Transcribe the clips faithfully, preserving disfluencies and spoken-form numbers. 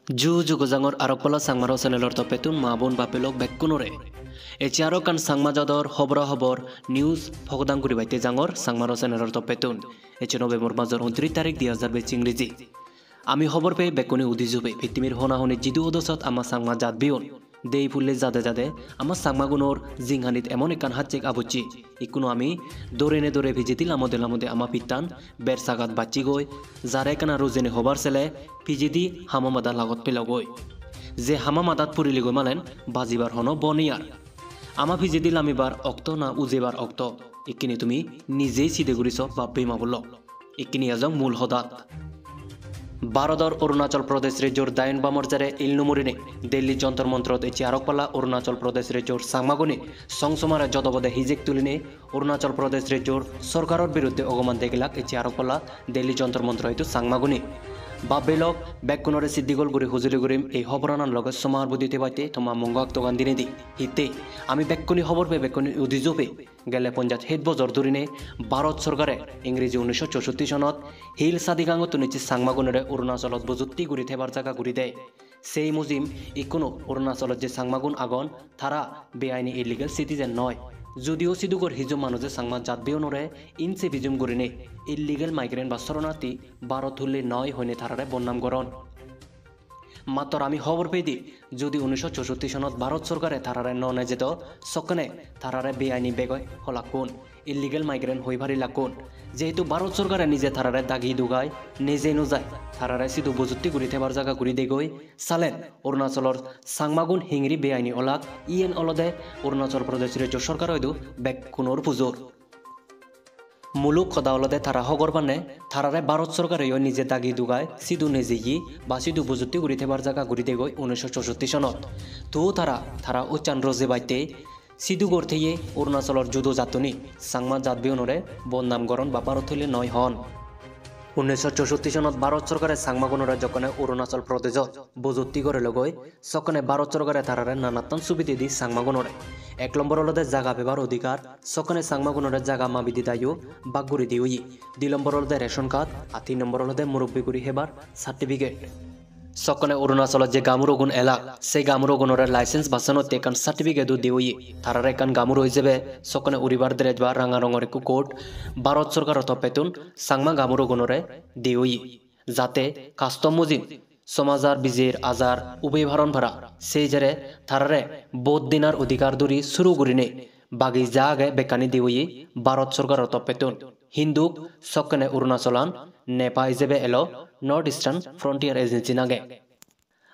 Ju ju gojangor arok pala Changmaro channelor toppettun ma bon bap bhei lok bekkunore. Ecche aro ekkan Changma jador hobora hobor news pogodang guribatte jangor Changmaro channelor toppettun. Ecche November major untris tarik dui hajar bais ingreji. Ami hobor pei bekkune udi jube pittimir hona honi jidu odosot ama Changma jat biyun. Dei pulle jade jade ama Changmagunor jinghanit emon ekkan hachchek abocche. Ikkunu ami dorene dore pijedi lamode lamode ama pittan ber sagat bacchigoi. Jare ekkana rojene hobar sele pijedi hama mada lagot pelogoi. Je hama madat puriligoi malen bajibar hono bo nei ar. Ama pijedi lamibar okto na ujebar okto, ikkini tumi nijei side guri so bap bhei ma bon lok. Ikkini ejong mul hodat. Bharodor Arunachal Pradesh rejjor Diyun bamor jere il no murinei Delhi Jantar Mantarot ecche arok pala Arunachal Pradesh rejjor Changmagune songsomare jodobode hijek tulinei Arunachal Pradesh rejjor sorkaror biruddhe ogoman degelak ecche arok pala Delhi Jantar Mantaro idu Changmagune. Bap bhei lok, bekkunore siddigol guri hujuli gurim ei hoboranan loge somar budi thebatte toma mongo aktogan dinedi. Hitte ami bekkune hobor pei bekkune udi jube. Gele ponjaj het bojor durine Bharot sorkare ingreji unnisso chousotti sonot Hill Sadigangottun ecche Changmagunore Arunachalot bojotti guri thebar jaga guri de. Sei mujim ikkunu Arunachalot je Changmagun agon, tara beaini illegal citizen noi. Judiyo sidugor hiju manuje Changma jat biyunore inse bijum gurinei illegal migrant ba soronarthi Bharot hulle noi hoine tarare bodnam goron. Mattor ami hobor pei di, judi unnisso chousotti sonot Bharot sorkare tarare no nejedo, sokkene tarare beaini begoi holakkun, illegal migrant hoi parilakkun. Jehetu Bharot sorkare nije tarare dagi dugai nejei no jai, tarare sidu bojotti guri thebar jaga guri degoi, salen Arunachalor Changmagun hingiri beaini olak, iyen olode Arunachal Pradesh rejjo sorkaro idu bekkunor pujor. Muluk hoda olode tara hogor banne, tarare Bharot sorkareyo nije dagi dugai sidu nejeye ba sidu bojotti guri thebar jaga guri degoi unnisso chousotti sonot. Tuo tara, tara uchan roje batte sidugor theye Arunachalor judo jattuni Changma jat biyunore bodnam goron ba Bharot hulle noi hon. Unnisso chousotti sonot Bharot sorkare Changmagunore jokkone Arunachal Pradeshot bojotti gore logoi, sokkene Bharot sorkare tarare nanattan subide di Changmagunore. Ek lombor olode jaga pebar odhikar, sokkene Changmagunore jaga mabi didayo bhag guri di oye. Di lombor olode ration card, ar tin lombor olode murubbi guri hebar certificate. Sokkene Arunachalot je gamurogun elak, se gamurogunore license basanotte ekkan certificate-o di oye. Tarare ekkan gamuro ijebe sokkene uribar dress ba ranga rongor ekko coat Bharot sorkaro toppettun Changma gamurogunore di oye. Jate custom mujim somajor bijer ajar ubei paron para, sei jere tarare vote dinar odhikar duri suru gurinei bagi ja age bekkani di oye Bharot sorkaro toppettun. Hintu sokkene Arunachalan NEFA ijebe elo, North Eastern Frontier Agency nange.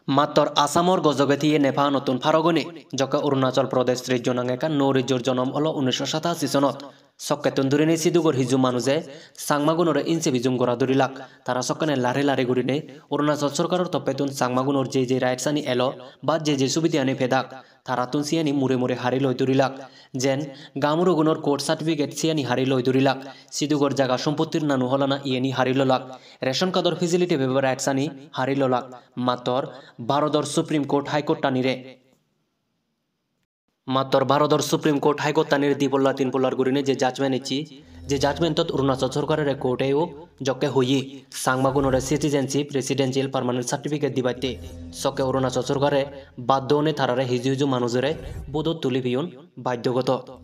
Mattor Assamor gojoge thiye NEFA-anottun parogoni, jokke Arunachal Pradesh rejjo nange ekkan nuo rejjor jonom olo unnisso satasi sonot. Sokkettun durinei sidugor hiju manuje Changmagunore inse bijum gora durilak. Tara sokkene lari lari gurinei Arunachal sorkaror toppettun Changmagunor je je rights-ani elo ba je je subideyani pedak, tarattun siyani mure mure hari loi durilak. Jen gamurogunor court certificate siyani hari loi durilak. Sidugor jaga sompottir nanu holana iyeni hari lolak. Ration cardor facility pebar rights-ani hari lolak. Mattor Bharodor Supreme Court High Court-anire. Mattor Bharodor Supreme Court High Court-anir di polla tin pollar gurinei je judgment icche, je judgment-ot Arunachal sorkarere court-eyo jokke hoye, Changmagunore citizenship, residential permanent certificate dibatte. Sokke Arunachal sorkare baddo onei tarare hiju hiju manujore vote-ot tuli peyon baddogoto.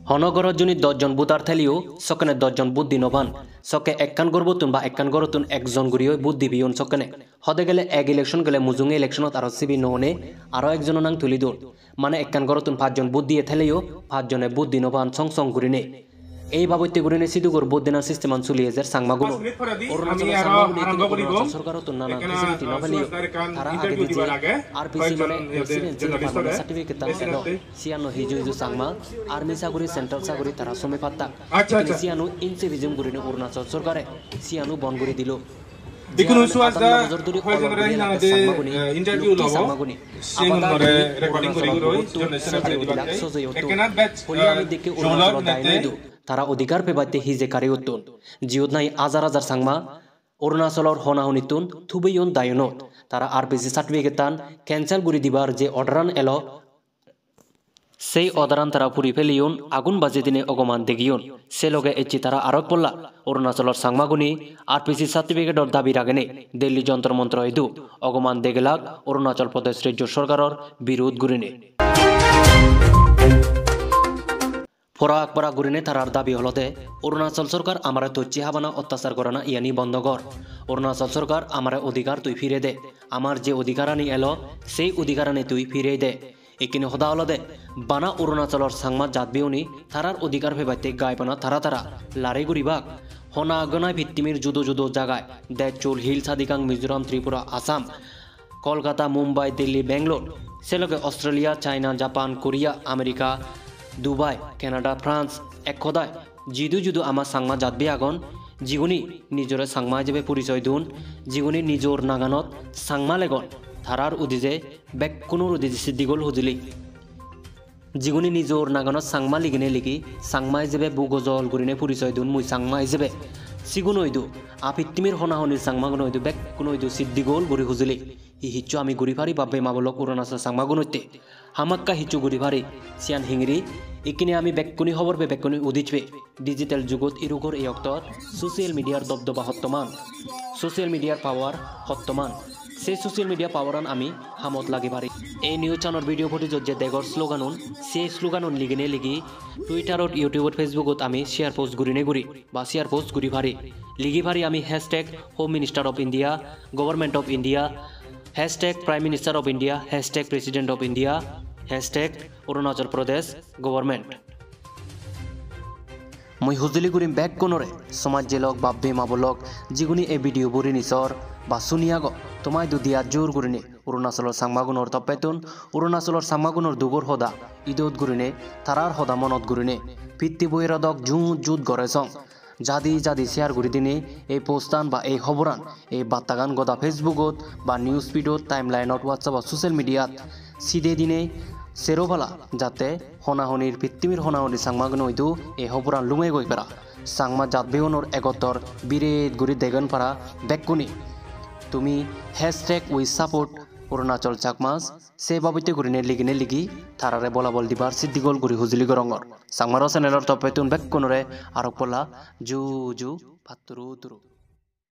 Hono gorot juni dosh jon voter theleyo, sokkene dosh jon vote di no pan. Sokke ekkan gorbottun ba ekkan gorottun ekjon guri oi vote di peyon sokkene. Hode gele ek election gele mujunge election-ot aro sibe no onei aro ekjono nang tuli don. Mane ekkan gorottun pajjon vote diye theleyo, pajjone vote di no pan song song gurinei. Ei babotte gurinei sidugor vote dena system-an suli ejer Changmaguno. Arunachalo Changmagune tumi Arunachal sorkarottun nanan facility no peleyo. Tara agedi je R P C mane residential permanent certificate-tan elo, siyanno hiju hiju Changma, army saguri, central saguri tara some pattak. Lekin siyanu inse bijum gurinei Arunachal sorkare siyanu bon guri dilo. Dikun usu as da, hoi jemre hina de, eh, interview lobo, sen unore recording guri guri, jonne sene pare dibak de. Ekkena batch, eh, jolor nete. Tara odhikar pebatte hije kari uttun. Jiyot nahi hajar hajar Changma Arunachalor hona honittun thubeyon Diyunot. Tara R P C certificate-tan cancel guri dibar je order-an elo, Sei order-an tara puri peleyon, agun bajei dinei ogoman degeyon. Se loge ecche tara arok polla Arunachalor Changmagune R P C certificate-or dabi ragenei Delhi Jantar Mantar idu ogoman degelak Arunachal Pradesh rajyo sorkaror birud gurinei. Pora akpara gurinei tarar dabi olode Arunachal sorkar amare tocche habana ottachar gorana iyani bondo gor. Arunachal sorkar amare odhikar tui phire de. Amar je odhikarani elo, sei odhikarani tui phirei de. Ekkene hoda olode, bana Arunachalor Changma jatbiyuni tarar odhikar pebatte gai bana tara tara larei guribak. Hona gonai pittimir judo judo jagai, Dechul, Hill, Sadikang, Mizoram, Tripura, Assam, Kolkata, Mumbai, Delhi, Bangalore, se loge Australia, China, Japan, Korea, America, Dubai, Canada, France, ek hodai jidu jidu ama Changma jatbi agon, jiguni nijore Changma ijebe porichoy dun, jiguni nijor nanganot Changma legon, tarar udije, bekkunor udije siddigol hujuli. Jiguni nijor nanganot Changma ligine ligi, Changma ijebe bugojol gurine porichoy dun, mui Changma ijebe. Sigun oidu, a pittimir hona honir Changmagun oidu, bekkun oidu siddigol guri hujuli. Hi hissu ami guri pari, bap-bei ma-bon lok, Arunachal Changmagunotte? Hamakkai hissu guri pari, siyan hingiri. Ikkine ami bekkune hobor pei, bekkune udis pei. Digital jugot irugor ei oktot social media-r dobdoba hottoman, social media-r power hottoman. Sei social media power-an ami hamot lagei pari. Ei news channel-or video footage-ot je degor slogan-un, sei slogan-un ligine ligi Twitter-ot, YouTube-ot, Facebook-ot ami share post gurine guri ba share post guri pari. Ligi pari ami hashtag Home Minister of India, Government of India, hashtag Prime Minister of India, hashtag President of India, hashtag Arunachal Pradesh Government. Mui hujuli gurim bekkunore, somajje lok, bap-bei ma-bon lok, jiguni ei video bo rini sor ba suni ago, toma idu diya jur gurinei Arunachalor Changmagunor toppettun, Arunachalor Changmagunor dugor hoda idot gurinei, tarar hoda monot gurinei, pitti boirodok jut jut gore song. Jadi jadi share guri dinei ei post-an ba ei hoboran, ei battagan goda Facebook-ot ba news feed-ot, timeline-ot, WhatsApp-ot, social media-t sidei dinei sero pala, jate hona honir, pittimir hona honir Changmagun oidu ei hoboran lungei goi para. Changma jatbiyunor egottor biret guri degon para bekkune. Tumi hashtag we support Arunachal Chakmas se babotte gurine ligine ligi tarare bolabol dibar siddigol guri hujuli gorongor. Changmaro channel-or toppettun bekkunore arok polla ju ju patturu turu.